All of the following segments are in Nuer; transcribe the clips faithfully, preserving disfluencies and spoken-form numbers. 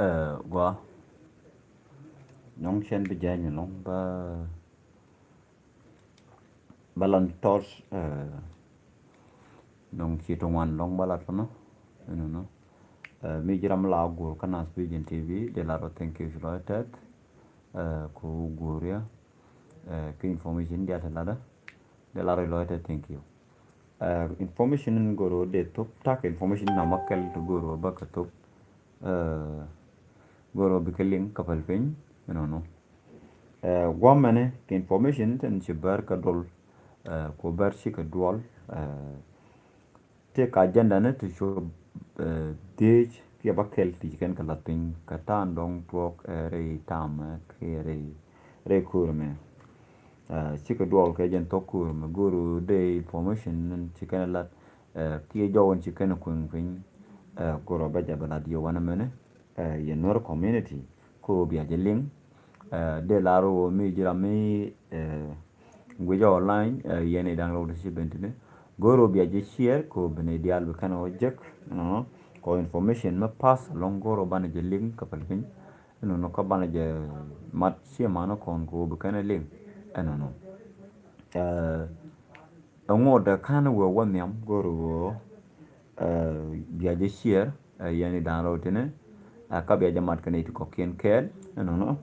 Ɛ, gua. Nyɔŋ cɛn bi jɛny lɔŋ ba, ba lan tɔt, ɛ, nɔŋ ci ti ŋuan lɔŋ ba lat lɔnɔ. Ɛnɔnɔ. Ɛ, mi jiram la gur kä Nas Vision T V, dee lat rɔ thank you ci lɔc tɛth. Ɛ, ku gur ya. Ɛ, ki information dial ti lat. Dee lar ilɔc tɛ thank you. Ɛ, information in goro dee thop tak information na ma kɛl ti goro ba kɛ thop. Ɛ, goro bi kɛ liŋ kɛ pɛl piny, you know, no. Ɛ, guamɛni kɛ information tin ci bɛr kɛ dol. Ɛ, ku bɛr ci kɛ duɔl. Ɛ, tëë ka agenda ni ti cu, ɛ, dhiec kiɛ ba kɛl ti ci kɛn kɛ lath piny kɛ ta̱a̱n dɔ̱ŋ tuɔɔk, ɛ, rɛy ta̱a̱mɛ kiɛ rɛy, rɛy ko̱o̱rmɛ. Ɛ, cikɛ duɔl kɛ jɛn thok ko̱o̱rmɛ go̱o̱r dee information ni ci kɛn lat, ɛ, kiɛ jɔw in ci kɛn kueŋ piny, ɛ, go̱o̱r bɛ jɛ bɛ lat yɛ wanɛ mɛnɛ, ɛ, yɛ Nuer community ko bia jɛ liŋ, ɛ, dee lar wä mi jiram mi, ɛ, guic online, ɛ, yɛn i̱ da̱ŋ rɛw ti ci ben tini. Go̱o̱r wä bia jɛ share ko ben i̱ diaal bi kɛn wä jek, you know, ko information mi pass along go̱o̱r wä banɛ jɛ liŋ kɛ pɛl piny. Ɛnɔnɔ kä banɛ jɛ mat ci man kɔn ko bi kɛn liŋ. Ɛnɔnɔ. Ɛ, ɛŋu dee kan wee wä nhiam go̱o̱r wä, ɛ, bia jɛ share, ɛ, yɛn i̱ da̱ŋ rɛw tini, ɛ, kä bia jɛ mat kɛn i̱ ti kɔkiɛn kɛɛl. Ɛnɔnɔ.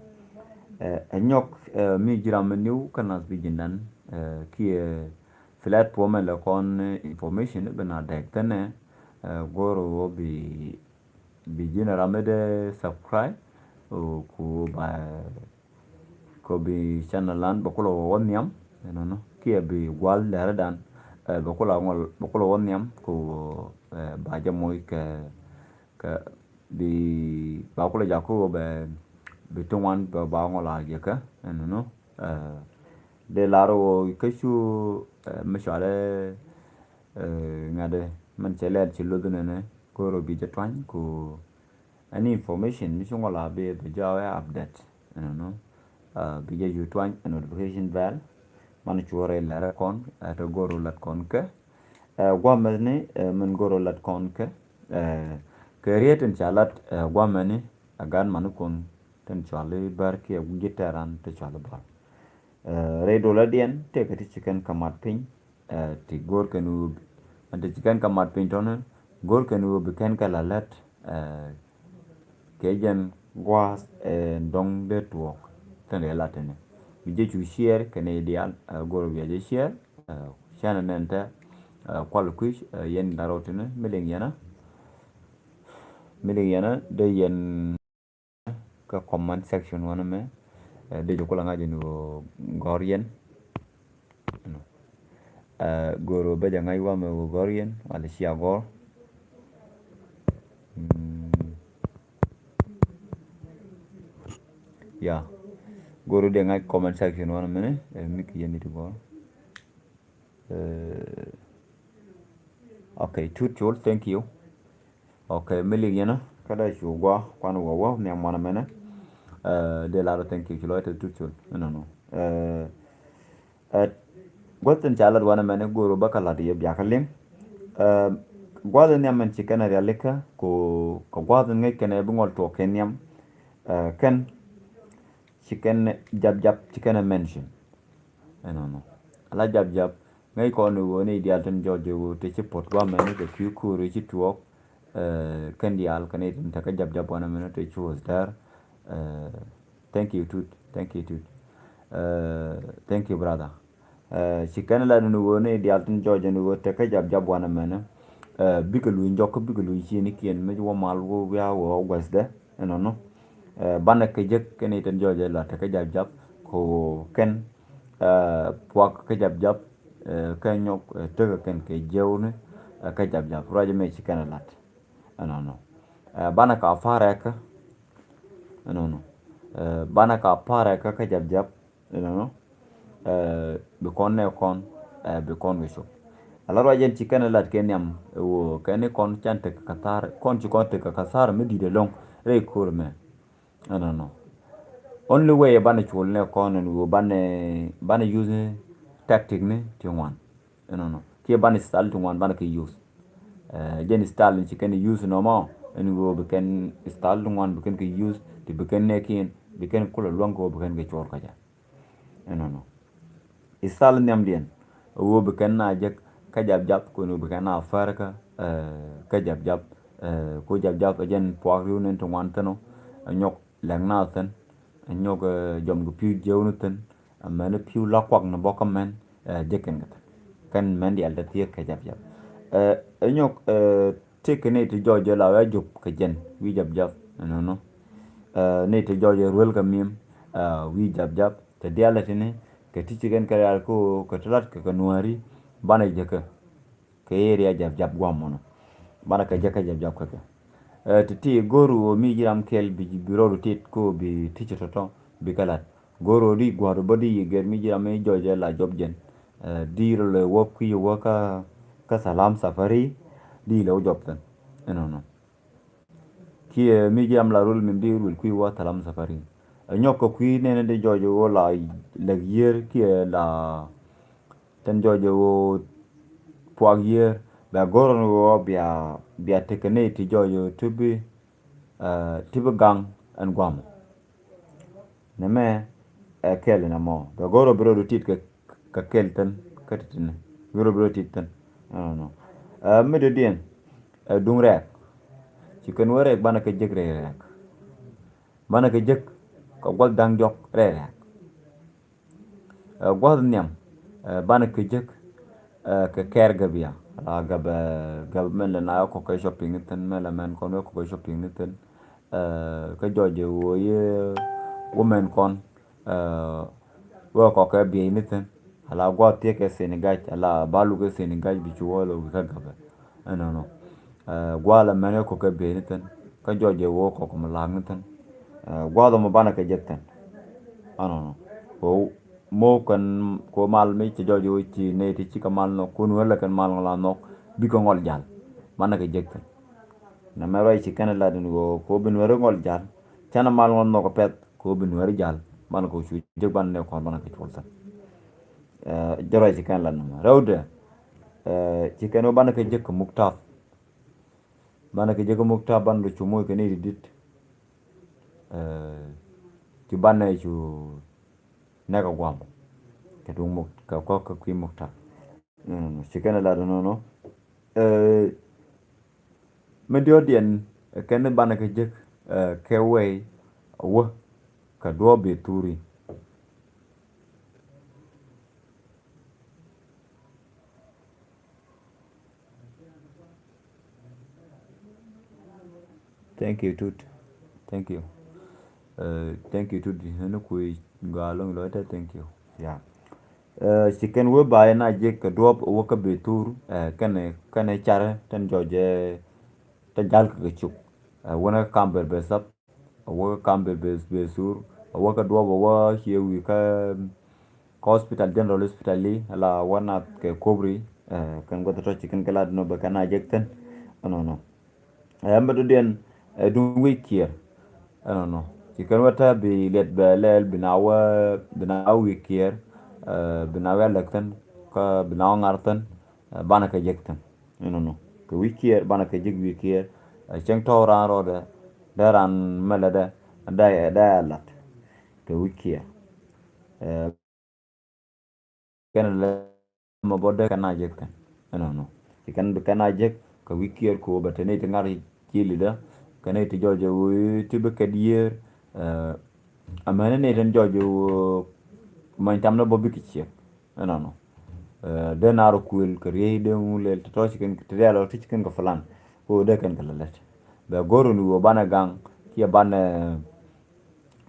Ɛ, ɛ nyɔk, ɛ, mi jiram mi niw kä Nas Vision dan, ɛ, kiɛ platform ɛn lɛ kɔn, ɛ, information bi na dɛk thinɛ, ɛ, go̱o̱r wä bi, bi ji̱n ram mi dee subscribe, ɛ, ku ba, ko bi channel lan bɛ kulɛ wä nhiam, you know, no. Kiɛ bi gual lɛrɛ dan, ɛ, bɛ kulɛ ŋɔl, bɛ kulɛ wä nhiam, ko, ɛ, ba jɛ moc kɛ, kɛ bi, ba kulɛ jaku bɛ, bi ti ŋuan bɛ ba ŋɔl a jɛ kɛ, you know, no. Ɛ, dee lar wä kä cu, ɛ, mi cualɛ, ɛ, ŋa̱dɛ mɛn cɛ lɛl ci loth nɛnɛ, ko rɔ bi jɛ tuany, ko any information mi ci ŋɔl a bi, bi jɛ a wee update, you know, no. Ɛ, bi jɛ cu tuany, ɛ, notification bell, man cuɔrɛ lɛrɛ kɔn, ɛ, te go̱o̱r lat kɔn kɛ, ɛ, guamɛni, ɛ, min go̱o̱r lat kɔn kɛ, ɛ, kɛ riet in ca lat, ɛ, guamɛni, ɛ, gat mani kun tin cuali bär kiɛ ji̱ tɛran ti cuali bär. Ɛ, rɛy doladiɛn tëëkɛ ti ci kɛn kɛ mat piny, ɛ, ti go̱o̱r kɛn wä, ɛn ti ci kɛn kɛ mat piny tɔni, go̱o̱r kɛn wä bi kɛn kɛ la lät, ɛ, kɛ jɛn gua̱a̱th, ɛ, dɔ̱ŋ dee tuɔɔk tin dee lat tini. Bi jɛ cu share kɛn i̱ diaal, ɛ, go̱o̱r bia jɛ share, ɛ, canɛ nɛn tɛ, ɛ, kual kui̱c, ɛ, yɛn da̱ŋ rɛw tini, mi liŋ yɛn a, mi liŋ yɛn a, dee yɛn kä comment section wanɛ mɛ, ɛ, dee jɛ kulɛ ŋa̱c ni wä gɔ̱r yɛn. Ɛ, go̱o̱r wä bɛ jɛ ŋa̱c wamɛ wä gɔ̱r yɛn, wala cia gɔ̱r. Mm. Ya. Go̱o̱r wä dee ŋa̱c comment section wanɛ mɛ, ɛ, mi ki yɛn ni ti gɔ̱r. Ɛ, okay, Tut Col, thank you. Okay, mi lik yɛn kä dee cu gua kuan wä wä nhiam wanɛ mɛnɛ. Ɛ, dee lar thank you ci lɔc te Tut Col. Ɛnɔnɔ. Ɛ, ɛ, gua̱th in ca lat wanɛ mɛnɛ go̱o̱r wä bä kä lat yɛ biakä liŋ. Ɛ, gua̱th in nhiam mɛn ci kɛn a rialikä ko, kɛ gua̱th in ŋäc kɛn ɛ bi ŋɔl tuɔɔk kɛn nhiam. Ɛ, kɛn ci kɛn jap jap ci kɛn ɛ mention. Ɛnɔnɔ. Ala jap jap. Ŋäc kɔn i̱ ɣöö ni diaal tin jɔɔc i̱ ɣöö ti ci puɔ̱t gua̱a̱mɛn i̱ kɛ kui̱ kuur i̱ ci tuɔɔk. Ɛ, kɛn diaal kɛn i̱ tin tekä jap jap wanɛ mɛn i̱ ti ci wuɔth däär. Ɛ, thank you Tut. Thank you Tut. Ɛ, thank you brother. Ɛ, ci kɛn la dun i̱ ɣöö ni diaal tin jɔɔc i̱ ɣöö tekä jap jap wanɛ mɛn i̱, ɛ, bikɛ luny jɔk bikɛ luny ci ni kiɛn mi ci wä mal wä wiaa wä gua̱thdɛ. Ɛnɔnɔ. Ɛ, banɛ kɛ jek kɛn i̱ tin jɔɔc i̱ la tekä jap jap ko kɛn ɛ, puak kä jap jap, ɛ, kä nyɔk, ɛ, tekɛ kɛn kɛ jiɛwni, ɛ, kä jap jap. Ruac mɛ ci kɛn lat. Ɛnɔnɔ. Ɛ, banɛ ka parɛk. Ɛnɔnɔ. Ɛ, banɛ ka parɛk kä jap jap. Ɛnɔnɔ. Ɛ, bi kɔn nɛ kɔn, ɛ, bi kɔn kɛ cop. Ala ruac ɛn ci kɛn lat kɛ nhiam, ɛ, woo, kɛn ni kɔn can tekɛ kathar, kɔn ci kɔn tekɛ kathar mi di̱t ɛlɔ̱ŋ, rɛy ko̱r mɛ. Ɛnɔnɔ. Only way banɛ col nɛ kɔn ɛn ɣöö banɛ, banɛ use ni tactic ni ti ŋuan. Ɛnɔnɔ. Kiɛ banɛ style ti ŋuan banɛ kɛ use. Ɛ, jɛn style ni ci kɛn use nɔmɔ. ɛn ɣöö bi kɛn style ti ŋuan bi kɛn kɛ use ti bi kɛn nɛɛkiɛn bi kɛn kulɛ luäŋ kɛ ɣöö bi kɛn kɛ cuɔr kä jɛ. Ɛnɔnɔ. Style nhiamdiɛn ɣöö bi kɛn na jek kä japjap kɛ ɣöö bi kɛn na fär kä, eh, kä japjap, eh, ko japjap ɛ jɛn puak riw nin ti ŋuan thin ɔ, ɛ nyɔk lɛk na thin, ɛ nyɔk, eh, jɔm kɛ pi̱w jiɛw ni thin, amäni pi̱w la kuak ni bɔkä män, eh, jek kɛn kɛ thin. Kɛn män diaal te thiek kɛ japjap. Eh, ɛ nyɔk, eh, tëëkɛ nɛy ti jɔɔc jɛ la wee jop kɛ jɛn wi̱i̱ japjap ɛnɔnɔ. Eh, nɛy ti jɔɔc jɛ ruel kɛ mi̱em, eh, wi̱i̱ japjap. Tɛ diaal tini kɛ ti ci kɛn kɛ rial ko kɛ ti lat kɛ kɛ nuääri banɛ jɛ kɛ kɛ area japjap guam mɔnɔ. Banɛ kɛ jɛ kɛ japjap kɛ kɛ. Eh, ti ti go̱o̱r ɣöö mi ji̱ ram kɛl bi, bi rɔɔdu tit ko bi ti ci tɔtɔ bi kɛ lat. Go̱o̱r ɣöö di gua̱a̱r bä di yi gɛr mi ji̱ ram mi jɔɔc jɛ la jɔp jɛn. Eh, di rɔ lɛ wä kui̱ wä kä, kä Salam Safari, di lɛ wä jɔp thin. Ɛnɔnɔ. Kiɛ mi ji̱ ram la rul min di rul kui̱ wä Salam Safari. Ɛ nyɔk kɛ kui̱ nɛnɛ di jɔɔc wä la lɛk yiër kiɛ la tɛn jɔɔc wä puak yiër. Bɛ go̱r ni wä bia, bia tekɛ nɛy ti jɔɔc wä ti bi, eh, ti bi gaŋ ɛn guam. Nɛmɛ ɛ kɛl nɛmɔ. Bɛ go̱r ɔ bi rɔɔdu tit kɛ, kɛ kɛl thin kä ti tini. Bi rɔɔdu bi rɔɔdu tit thin. Ɛnɔnɔ. Ɛ mi dɔ̱diɛn ɛ duŋ rɛɛk. Ci kɛn wä rɛɛk banɛ kɛ jek rɛɛk rɛɛk. Banɛ kɛ jek kɛ gua̱th da̱ŋ diɔ̱k rɛɛk rɛɛk. Ɛ gua̱th nhiam, ɛ banɛ kɛ jek, ɛ kɛ kɛɛr gɛp ya. La gɛp, ɛ gɛp mɛn lɛ na yɛ kɔkɛ shopping ni thin, mɛn lɛ mɛn kɔn wä kɔkɛ shopping ni thin. Ɛ kä jɔɔc jɛ wä yɛ wä mɛn kɔn, ɛ wä kɔkɛ biey ni thin. Ala gua̱th thiek kɛ sini gac, ala balu kɛ sini gac bi ci wä lɛ wi̱i̱ kä gɛpɛ. Ɛnɔnɔ. Ɛ gua̱th lɛ mɛn kɛ kɔkɛ biey ni thin. Kä jɔɔc jɛ wä kɔkɛ mi la̱a̱k ni thin. Ɛ gua̱th ɔmɔ banɛ kɛ jek thin. Ɛnɔnɔ. Ko mok kɛn ko mal mi ci jɔɔc wä ci nɛy ti ci kɛ mal nhɔk ko nuɛr lɛ kɛn mal ŋɔl a nhɔk bikɛ ŋɔl jal. Banɛ kɛ jek thin. Nɛmɛ ruac ci kɛn lat in ɣöö ko bi nuɛri ŋɔl jal. Canɛ mal ŋɔl nhɔk kɛ pɛth ko bi nuɛri jal. Banɛ kɛ cu jek banɛ nɛ kɔn banɛ kɛ cuɔl thin. Ɛ jɛ ruac ci kɛn lat nɛmɛ rɛwdɛ. Ɛ ci kɛn wä banɛ kɛ jek kɛ muk tap. Banɛ kɛ jek kɛ muk tap banɛ rɔ cu moc kɛ ni di dit. Ɛ ci banɛ cu nɛkɛ guam kɛ duŋ muk kɛ kɔk kɛ kui̱ muk tap. Nɔnɔ ci kɛn lat nɔnɔ. Ɛ mi diɔt diɛn kɛn banɛ kɛ jek, ɛ kɛ wɛy wä kɛ duɔp bi thuri. Thank you, Tut. Thank you. Ɛ thank you, Tut. Heni kui̱ gaalɔŋ lɔcdä, thank you. Yeah. Ɛ ci kɛn wee ba yɛn a jek kɛ duɔp wä kä bi thur. Ɛ kɛnɛ, kɛnɛ carɛ tɛn jɔc ɛ tɛ jal kɛ kɛ cuk. Ɛ wänɛ kam ber bɛ thap. A wä kä kam bɛ, bɛ, bɛ thur. A wä kä duɔp a wä ciɛ wi̱i̱ kä, kä hospital, general hospital i̱ ala wä nath kɛ kobri. Ɛ kɛn gua̱th tɔ̱ ci kɛn kɛ lat nɔ bɛ kɛn a jek thin. Ɛnɔnɔ. Ɛ mɛ dɔ̱diɛn ɛ duŋ wi̱i̱ kiɛɛr. Ɛnɔnɔ. Ci kɛn wä te bi liɛt bɛ lɛl bi na wä, bi na wä wi̱i̱ kiɛɛr. Ɛ bi na wä lɛk thin kä bi na wä ŋar thin. Ɛ banɛ kɛ jek thin. Ɛnɔnɔ. Kɛ wi̱i̱ kiɛɛr banɛ kɛ jek wi̱i̱ kiɛɛr. Ɛ cieŋ tɔ̱ raan rɔɔdɛ dee raan mɛlɛ dɛ dee, dee a lat kɛ wi̱i̱ kiɛɛr. Ɛ kɛn lɛ mɛ bɔ dee kɛn a jek thin. Ɛnɔnɔ. Ci kɛn bi kɛn a jek kɛ wi̱i̱ kiɛɛr ko bɛ te ni ti ŋar ci lidä kɛ ni ti jɔc ɛ wee ti bi kɛt yiër. Ɛ Amäni ni tin jɔc ɛ ɣöö many tam ni bä bikɛ ciek. Ɛnɔnɔ. Ɛ dee naar kuël kɛ riey dee ŋu lɛl ti tɔ̱ ci kɛn ti rial ɔ ti ci kɛn kɛ plan. Ko dee kɛn kɛ lɛ lɛt. Bɛ go̱r ni ɣöö banɛ gaŋ kiɛ banɛ,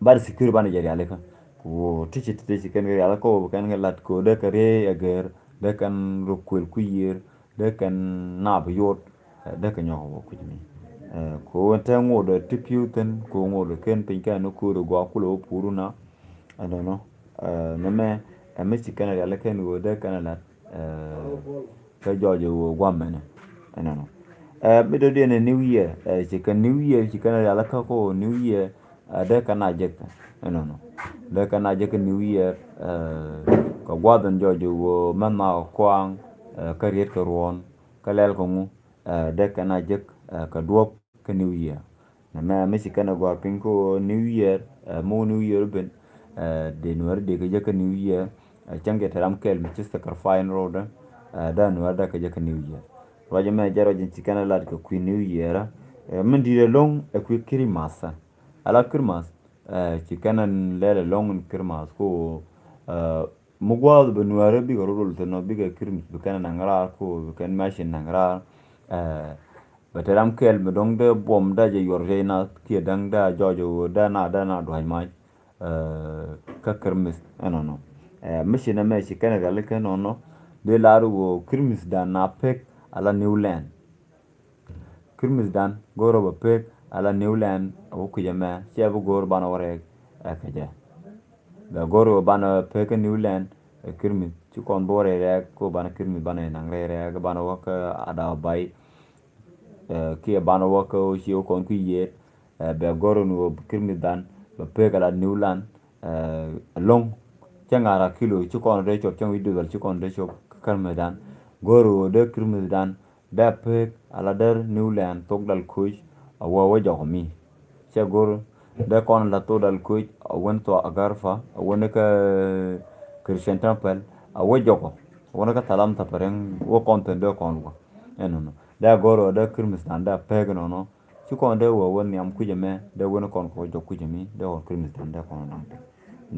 banɛ secure banɛ jɛ rialikä. Ko ti ci ti ci kɛn kɛ rialikä ko kɛn kɛ lat ko dee kɛ riey ɛ gɛr dee kɛn rɔ kuël ku yiër. Dee kɛn naap yot, ɛ, dee kɛ nyɔk wä kui̱c mi. Ɛ, ko wä te ŋot ɛ ti pi̱w thin, ko ŋot ɛ ken piny kɛn ni ko̱r ɛ gɔaa kulɛ wä puru na. Ɛnɔnɔ. Ɛ, nɛmɛ, ɛ, mi ci kɛn rial kɛn wä dee kɛn lat, ɛ, kɛ jɔɔc ɛ wä guam mɛnɛ. Ɛnɔnɔ. Ɛ, mi dɔ̱diɛn ɛ New Year, ɛ, ci kɛn New Year, ci kɛn rial kä ko New Year, ɛ, dee kɛn a jek. Ɛnɔnɔ. Dee kɛn a jek New Year, ɛ, kɛ gua̱th ɛn jɔɔc ɛ wä mɛn na kɛ kuaŋ, ɛ, kä riet kɛ ruɔ̱n. Kä lɛl kɛ ŋu, ɛ, dee kɛn a jek, ɛ, kɛ duɔ̱p, kä New Year. Nɛmɛ mi ci kɛn ɛ gɔ̱a̱r piny kä ɣöö New Year, ɛ, mi wä New Year ben, ɛ, dee Nuäri dee kɛ jek kä New Year, ɛ, cäŋ kɛ te ram kɛl mi ci sacrifice in road, ɛ, dee Nuäri dee kɛ jek kä New Year. Ruac ɛmɛ jɛ ruac in ci kɛn ɛ lat kɛ kui̱ New Year, ɛ, min di̱i̱t ɛlɔ̱ŋ ɛ kui̱ Christmas. Ala Christmas, ɛ, ci kɛn ɛ lɛl ɛlɔ̱ŋ in Christmas kä ɣöö, ɛ, mi gua̱a̱th bɛ Nuäri bikɛ rot rol thi̱n ɔ, bikɛ Christmas bi kɛn ɛ naŋ raar kä ɣöö bi kɛn mɛ ci naŋ raar, ɛ, bɛ te ram kɛl mi dɔ̱ŋ dee buɔm dee jɛ yuɔr jɛ ina kiɛ däŋ dee a jɔɔc ɣöö dee na dee na dua̱c mac, ɛ, kä Christmas ɛnɔnɔ. Ɛ, mi ci nɛmɛ ci kɛn rialikä nɔnɔ dee lar ɣöö Christmas dan na pek ala New Land. Christmas dan go̱o̱r ɣöö bɛ pek ala New Land a wä kui̱c ɛmɛ cɛ bi go̱o̱r banɛ wä rɛɛk ɛ kɛ jɛ. Bɛ go̱o̱r ɣöö banɛ pek kä New Land ɛ Christmas ci kɔn bi wä rɛɛk rɛɛk ko banɛ Christmas banɛ naŋ rɛɛk rɛɛk banɛ wä kä ada bay. Ɛ, kiɛ banɛ wä kä ɣöö ci wä kɔn kui̱ yiëët. Ɛ, bɛ go̱r ni ɣöö Christmas dan bɛ pek ala New Land, ɛ, ɛlɔ̱ŋ. Cä ŋa̱r a kilo ci kɔn dee cop, cä wi̱c duël ci kɔn dee cop Christmas dan. Go̱r ɣöö dee Christmas dan dee pek ala der New Land thok dal koc a wä wä jɔk mi. Cɛ go̱r dee kɔn la thok dal koc a wen thok a garfa a wen kä Christian temple a wä jɔk a wen kä thalam thapareŋ wä kɔn thin dee kɔn wä. Ɛnɔnɔ. Dee go̱r ɣöö dee Christmas dan dee pek nɔnɔ. Ci kɔn dee wä wä nhiam kui̱c ɛmɛ, dee wen kɔn kɛ wä jɔk kui̱c ɛmi, dee wä Christmas dan dee kɔn naŋ piny.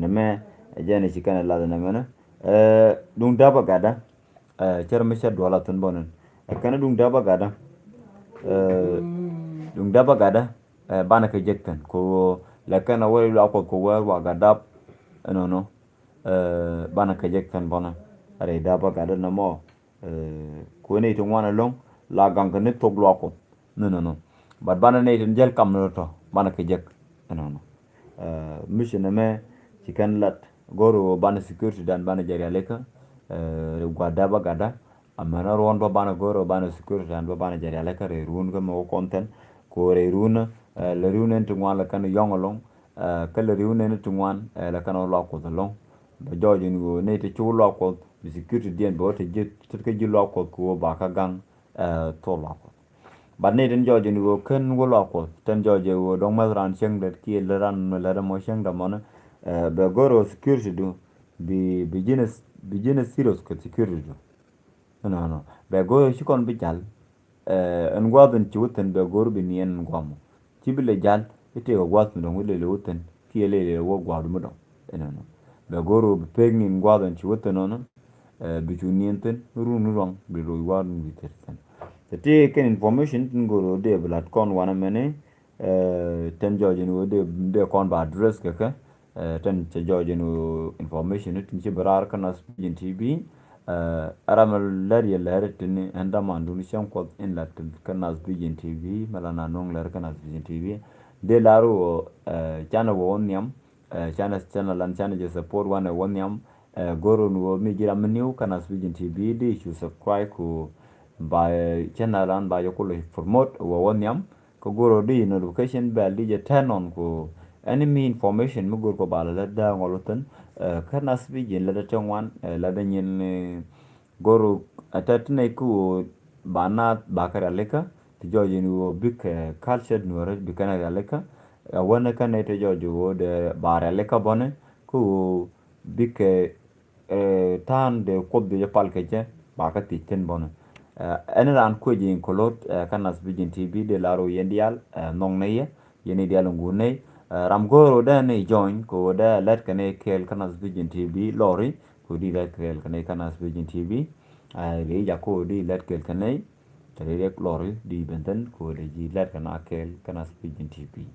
Nɛmɛ, ɛ jɛn ci kɛn ɛ lath nɛmɛ ni. Ɛ, duŋ dap a gatda, ɛ, cär mi cä duɔl a thun bɔnɛn. Ɛ kɛn duŋ dap a gatda. Ɛ, duŋ dap a gatda, ɛ, banɛ kɛ jek thin. Ko lɛ kɛn a wä luak Kuɔth ko wä wa gatdap. Ɛnɔnɔ. Ɛ, banɛ kɛ jek thin bɔnɛ. Rɛy dap a gatda nɔmɔ. Ɛ, kuëë nɛy ti ŋuan ɛlɔ̱ŋ la gaŋ kɛ ni thok luaak Kuɔth. Ni nɔnɔ. But banɛ nɛy tin jäl kam ni rɔ tɔ banɛ kɛ jek. Ni nɔnɔ. Ɛ, mission ɛmɛ ci kɛn lat go̱r ɣöö banɛ security dan banɛ jɛ rialikä. Ɛ, rɛy gua̱a̱r dap a gatda. Amäni ruɔ̱n bä banɛ go̱r ɣöö banɛ security dan bä banɛ jɛ rialikä rɛy ruun kä mɛ wä kɔn thɛn. Ko rɛy ruun, ɛ, lɛ ruun ɛn ti ŋuan lɛ kɛn yɔ̱ŋ ɛlɔ̱ŋ. Ɛ, kä lɛ riun nɛn ti ŋuan, ɛ, lɛ kɛn wä luak Kuɔth ɛlɔ̱ŋ. Bɛ jɔɔc in ɣöö nɛy ti ci wä luak Kuɔth, bi security diɛn bɛ wä te ji̱, tet kä ji̱ luak Kuɔth kɛ ɣöö ba kä gaŋ, ɛ, thok luak Kuɔth. But nɛy tin jɔɔc in ɣöö kän wä luak Kuɔth, tin jɔɔc in ɣöö dɔ̱ŋ mɛth raan cieŋdɛ kiɛ lät raan mi lät ɛmɔ cieŋdɛ mɔni, ɛ, bɛ go̱r ɣöö security du, bi, bi ji̱n ɛ, bi ji̱n ɛ serious kɛ security du. Ɛnɔnɔ. Bɛ go̱r ɣöö ci kɔn bi jal, Ɛ, ɛn gua̱a̱th in ci wä thi̱n bɛ go̱r bi niɛn ɛn gua̱a̱th mɔ. Ci bi lɛ jal, i̱ tëëkɛ gua̱a̱th mi dɔ̱ŋ wi̱c lɛ lɛ wä thi̱n, kiɛ lɛ lɛ wä gua̱a̱th mi dɔ̱ŋ. Ɛnɔnɔ. Bɛ go̱r ɣöö bi pek ni ɛn gua̱a̱th in ci wä thi̱n nɔnɔ, ɛ, bi cu niɛn thi̱n, mi run ni ruaŋ, bi roc gua̱a̱th mi bi thi̱n thi̱n. Tɛ tëë kɛn information tin go̱r ɣöö dee bi la̱t kɔn wanɛ mɛni, ɛ, tin jɔɔc in ɣöö dee, dee kɔn ba address kɛ kɛ, Ɛ, tin cɛ jɔɔc in information tin ci bi raar kä Nas Vision T V. Ɛ, ram lɛr yɛ lɛr tin ɛn damandun cäŋ Kuɔth in la tin kä Nas Vision T V, mɛ la na nuŋ lɛr kä Nas Vision T V. Dee lar wä, ɛ, canɛ wä wä nhiam, ɛ, canɛ channel an canɛ jɛ support wanɛ wä nhiam, ɛ, go̱r wä mi ji̱ ram mi new kä Nas Vision T V, di cu subscribe ku ba, ɛ, channel an ba jɛ kulɛ promote wä wä nhiam. Kä go̱r ɔ di notification bell di jɛ turn on ko any mi information mi go̱r kɔ ba lɛ lɛ dee ŋɔl wä thin. Ɛ, kä Nas Vision lɛ dee te ŋuan, ɛ, lɛ dee nyin, ɛ, go̱r ɔ, ɛ, te ti nɛy kä ɣöö ba naath ba kɛ rialikä ti jɔɔc in ɣöö bikɛ, ɛ, culture Nuäärä bikɛ nɛ rialikä. Ɛ, wänɛ kä nɛy te jɔɔc ɣöö dee ba rialikä bɔni kä ɣöö bikɛ, ɛ, ta̱a̱n dee Kuoth bi jɛ pal kɛ jɛ ba kä thiec thi̱n bɔnɛ. Ɛ, ɛn raan kuec in kolot, ɛ, kä Nas Vision T V dee lar wä yɛn diaal, ɛ, nhɔk nɛy yɛ, yɛn i̱ diaal in guur nɛy. Ɛ, ram go̱o̱r wä dee nɛy join kɛ wä dee lɛt kɛ nɛy kɛɛl kä Nas Vision T V lɔri kɛ wä di lɛt kɛɛl kɛ nɛy kä Nas Vision T V. Ɛ, ri jak kɛ wä di lɛt kɛɛl kɛ nɛy. Kɛ ri riɛk lɔri di ben thin kɛ wä dee ji̱ lɛt kɛ na kɛɛl kä Nas Vision T V.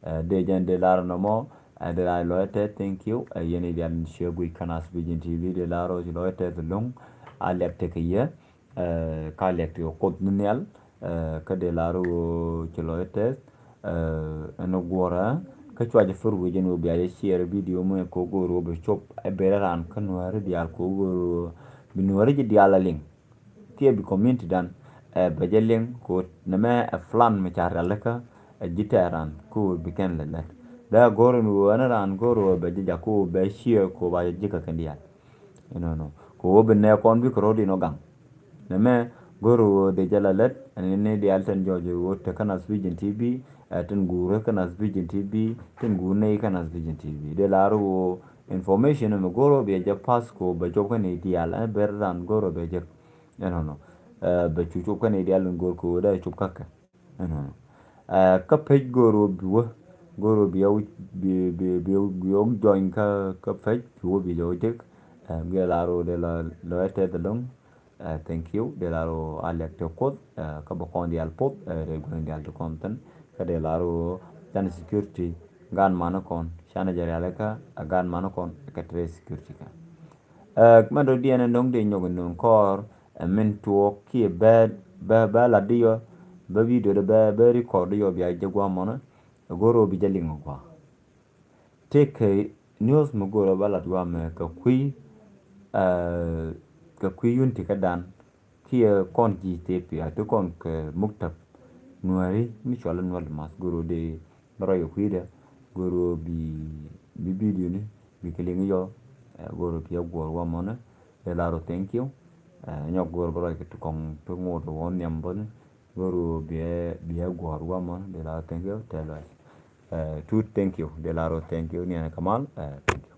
Ɛ, dee jɛn dee lar nɔmɔ, ɛ, dee lar lɔy tɛth, thank you. Ɛ, yɛn i̱ dial in ciɛ guic kä Nas Vision T V dee lar ɔ ci lɔy tɛth lo̱ŋ. A liak tekɛ yɛ, ɛ, ka liak tekɛ Kuoth ni nhial, ɛ, kä dee lar ɔ ci lɔy tɛth, ɛ, ɛn guɔrɛ, kä cua jɛ fir wi̱c ɛn wä bia jɛ share video mɛ kɛ go̱o̱r wä bɛ cop, ɛ, ber ran kä Nuäärä diaal kɛ go̱o̱r wä bi Nuäärä ji̱ diaal a liŋ. Kiɛ bi community dan, ɛ, bɛ jɛ liŋ kɛ ɣöö nɛmɛ ɛ plan mi ca rialikä, ɛ, ji̱ tɛɛran kɛ ɣöö bi kɛn lɛ lɛt. Dee a go̱r ɛn ɣöö ɛn raan go̱r ɣöö bɛ jɛ jak kɛ ɣöö bɛ ciɛ kɛ ɣöö ba jɛ ji̱ kɛ kɛn diaal. Ɛnɔnɔ. Kɛ ɣöö bi nɛɛkɔn bikɛ rɔ̱diɛn ɔ gaŋ. Nɛmɛ Go̱r ɣöö dee jɛ la lät ɛn ni diaal tin jɔɔc ɣöö te kä Naath Vision T V, ɛ tin guurä kä Naath Vision T V, tin guur nɛy kä Naath Vision T V. Dee lar ɣöö information mi go̱r ɣöö biɛ jɛ pass kɛ ɣöö bɛ cop kä nɛy diaal, ɛ ber ran go̱r ɣöö bɛ jɛ, ɛnɔnɔ. Ɛ bɛ cu cop kä nɛy diaal in go̱r kɛ ɣöö dee cop kä kɛ. Ɛnɔnɔ. Ɛ kä page go̱r ɣöö bi wä, go̱r ɣöö biɛ wä, bi, bi, bi, bi wä join kä, kä page, bi wä bi jɛ wä jek. Ɛ gɛ lar ɣöö dee la, la ɛ tɛth ɛlɔ̱ŋ. Ɛ thank you. Dee lar ɣöö a lɛk te Kuoth, ɛ kä bɛ kɔn diaal poth, ɛ dee gua̱n diaal ti kɔn thin. Kä dee lar ɣöö can security, gaat mani kɔn, canɛ jɛ rialikä, ɛ gaat mani kɔn, ɛ kɛ te security kä. Ɛ mɛn dɔ̱diɛn ɛn dɔ̱ŋ dee nyɔk in nööŋ kɔɔr, ɛ min tuɔɔk kiɛ bɛ, bɛ, bɛ lat di yɔ, bɛ video dee bɛ, bɛ record di yɔ bia jɛ gua̱a̱ mɔnɛ, ɛ go̱r ɣöö bi jɛ liŋ ɛ gua̱a̱. Tëëkɛ news mi go̱o̱rä bä lat guamɛ kɛ kui̱, ɛ, kɛ kui̱ unity kädan kiɛ kɔn ji̱ Ethiopia ti kɔn kɛ muktab Nuääri mi cɔal i̱ Nuäär Dämath, go̱o̱rä dee bä rɔy kɛ kui̱dɛ, go̱o̱rä bi, bi video ni bi kɛ liŋ yɔ, ɛ, go̱o̱rä bi a guɔ̱ɔ̱r guamɔnɛ, dee lar ɔ thank you. Ɛ, nyɔk go̱o̱rä bä rɔy kɛ ti kɔŋ ti ŋot wä nhiam bä ni, go̱o̱rä biɛ, biɛ guɔ̱ɔ̱r guamɔnɛ, dee lar ɔ thank you, tɛl wɛc. Ɛ, Tut, thank you. Dee lar ɔ thank you. Niɛn Kamal, ɛ, thank you.